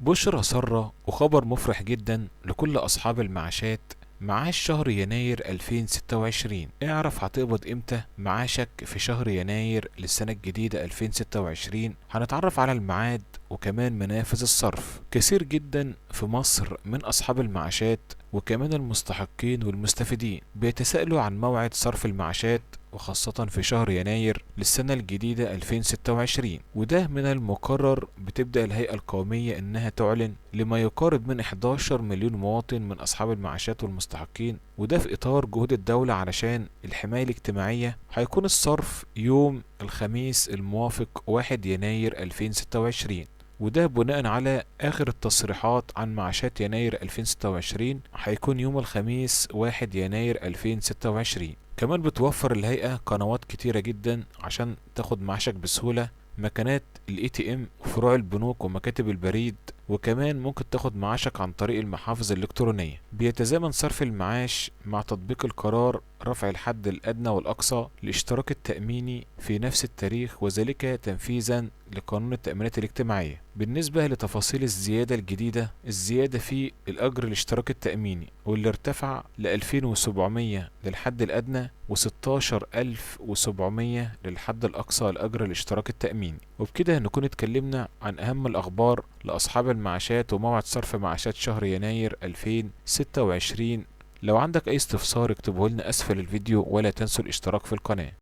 بشرى سارة وخبر مفرح جدا لكل أصحاب المعاشات. معاش شهر يناير 2026، اعرف هتقبض امتى معاشك في شهر يناير للسنة الجديدة 2026. هنتعرف على الميعاد وكمان منافذ الصرف. كثير جدا في مصر من أصحاب المعاشات وكمان المستحقين والمستفيدين بيتساءلوا عن موعد صرف المعاشات، وخاصة في شهر يناير للسنة الجديدة 2026. وده من المقرر بتبدأ الهيئة القومية إنها تعلن لما يقارب من 11 مليون مواطن من أصحاب المعاشات والمستحقين، وده في إطار جهود الدولة علشان الحماية الاجتماعية. هيكون الصرف يوم الخميس الموافق 1 يناير 2026، وده بناء على آخر التصريحات عن معاشات يناير 2026 هيكون يوم الخميس 1 يناير 2026. كمان بتوفر الهيئة قنوات كتيرة جدا عشان تاخد معاشك بسهولة، مكانات ال ATM وفروع البنوك ومكاتب البريد، وكمان ممكن تاخد معاشك عن طريق المحافظ الإلكترونية. بيتزامن صرف المعاش مع تطبيق القرار رفع الحد الأدنى والأقصى للاشتراك التأميني في نفس التاريخ، وذلك تنفيذا لقانون التأمينات الاجتماعية. بالنسبة لتفاصيل الزيادة الجديدة، الزيادة في الأجر الاشتراك التأميني واللي ارتفع ل 2700 للحد الأدنى و16700 للحد الأقصى لأجر الاشتراك التأميني. وبكده نكون اتكلمنا عن أهم الأخبار لأصحاب المعاشات وموعد صرف معاشات شهر يناير 2026. لو عندك أي استفسار اكتبه لنا أسفل الفيديو، ولا تنسوا الاشتراك في القناة.